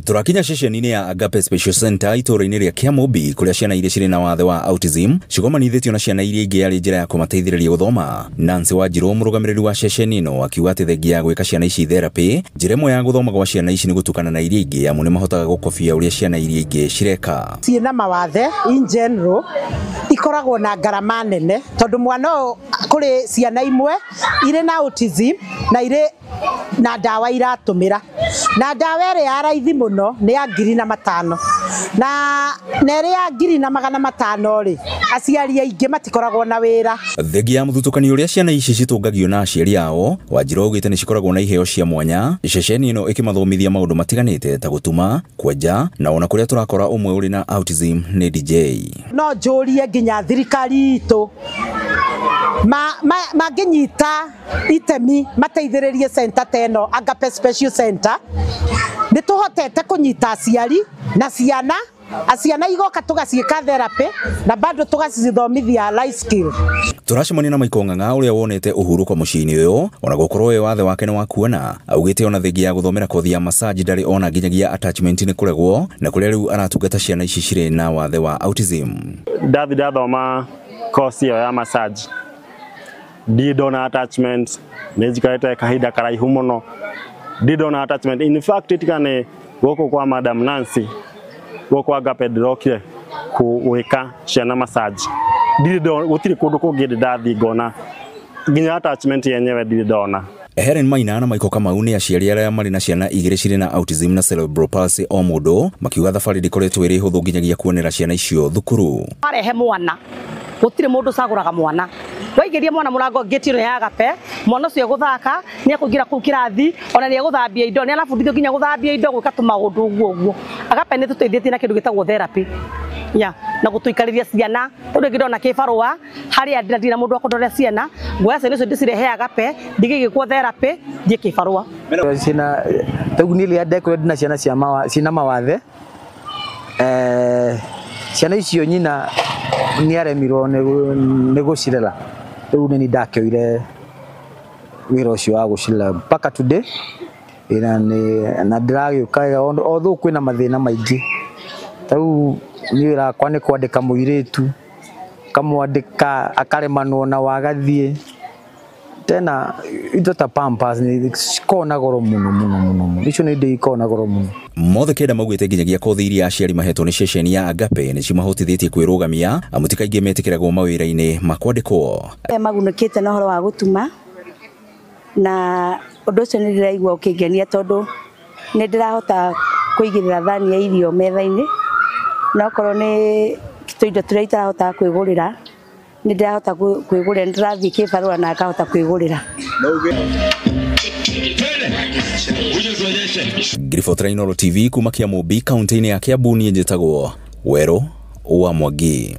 Tũrakinya ceceni-inĩ ya Agape Special Center itũũra-inĩ rĩa Kĩamũmbi kũrĩa ciana iria cirĩ na wathe wa autism cigomanithĩtio na ciana iria ingĩ arĩ njĩra ya kũmateithĩrĩria gũthoma. Nancy Wanjirũ, mũrũgamĩrĩri wa ceceni ĩno, akiuga atĩ thengia ya gwĩka ciana ici therapy, njĩra ĩmwe ya gũthoma gwa ciana ici nĩ gũtukana na iria ingĩ amu nĩ mahotaga gũkobia ũrĩa ciana iria ingĩ cireka. Ciĩna mawathe in general ikoragwo na ngarama nene tondũ mwana ũyũ kũrĩ ciana imwe irĩ na autism na irĩ na ndawa iratũmĩra na ndawa ĩrĩa ya raithi mũno nĩ ya 5,000 na ĩrĩa ya 1,500 rĩ aciari aingĩ matikoragwo na wĩra. Thengia ya mũthutũkanio ũrĩa ciana ici citũngagio na aciari ao, Wanjirũ augĩte nĩ cikoragwo na iheo cia mwanya, ceceni ĩno ĩkĩmathomithia maũndũ matiganĩte ta gũtuma, kwenja na ona kũrĩa tũrakora ũmwe ũrĩ na autism nĩ DJ. No njũrie nginya thirikari itũ mangĩnyita itemi mateithĩrĩrie center ta ĩno Agape Special Center, nĩ tũhotete kũnyita aciari na ciana, aciana igoka tũgaciĩka therapy na bado tũgacithomithia life skill. Tũracemania na Michael Ng'ang'a ũrĩa wonete ũhurũko mũciĩ-inĩ ũyũ ona gũkorwo we wathe wake nĩ wa kuona, augĩte ona thengia ya gũthomera kothi ya massage ndarĩ ona nginyagia attachment nĩ kũregwo na kũrĩa rĩu aratungata ciana ici cirĩ na wathe wa autism. Ndathi ndathoma course ĩyo ya massage ndirĩ ndona attachment, nĩ njikarĩte kahinda karaihu mũno ndirĩ ndona attachment. In fact tiga nĩ gũkũ kwa Madam Nancy gũkũ Agape ndĩrokire gwĩka ciana massage, ndirĩ ndona, gũtirĩ kũndũ kũngĩ ndĩ ndathiĩ ngona nginya attachment yenyewe ndirĩ ndona. Helen Maina na Michael Kamau nĩ aciari arĩa marĩ na ciana igĩrĩ cirĩ na autism na cerebral palsy o mũndũ, makiuga thabarĩ ndĩkoretwo ĩrĩ hũthũ nginyagia kuonera ciana icio thukuru. Warehe mwana gũtirĩ mũndũ ũcagũraga mwana, waigĩria mwana mũrango ngĩti ĩno ya Agape, mwana ũcio egũthaka nĩ ekũingĩra kũu kĩrathi ona nĩ egũthambia indo, nĩ arabundithio nginya gũthambia indo, gwĩka tũmaũndũ ũguo ũguo. Agape nĩ tũteithĩtie na kĩndũ gĩtagwo therapy ya na gũtũikarĩria ciana tondũ ngĩ ndona kĩbarũa harĩa ndĩna mũndũ wa kũndorera ciana, nguoya ciana icio ndĩcirehe Agape ndigĩgĩkwo therapy thiĩ kĩbarũa. Ciana rĩu niĩ rĩrĩa ndekũrĩa ndĩna ciana ciina mawathe, ciana icio nyina nĩ aremirwo nĩ gũcirera, rĩu nĩ niĩ ndakĩoire wĩra ũcio wa gũcirera mpaka today, na ndĩragĩũka wega although kwĩna mathĩna maingĩ. Ta rĩu niĩ wĩra wakwa nĩ kwandĩka mũirĩtu, kamwandĩka akaremanwo na wagathiĩ tena indo ta pampers nĩ cikoragwo na goro mũno mũno mũno mũno, icio nĩ indo ikoragwo na goro mũno. Mothe kenda maugĩte nginyagia kothi iria aciari mahetwo nĩ ceceni ya Agape nĩ cimahotithĩtie kwĩrũgamia amu ti kaingĩ metĩkĩragwo mawĩra-inĩ ma kwandĩkwo. Magunĩkĩte na ũhoro wa gũtuma na ũndũ ũcio nĩ ndĩraigua ũkĩngenia tondũ nĩ ndĩrahota kũigĩrĩra thani ya irio metha-inĩ, na okorwo nĩ tũindo tũrĩa itarahota kwĩgũrĩra nĩ ndĩrahota kwĩgũrĩra, nĩ ndĩrathiĩ kĩbarũa na ngahota kwĩgũrĩra. Ngiribotera Inooro TV kuma Kĩamũmbi kaunti-inĩ ya Kiambu, niĩ njĩtagwo Werũ wa Mwangi.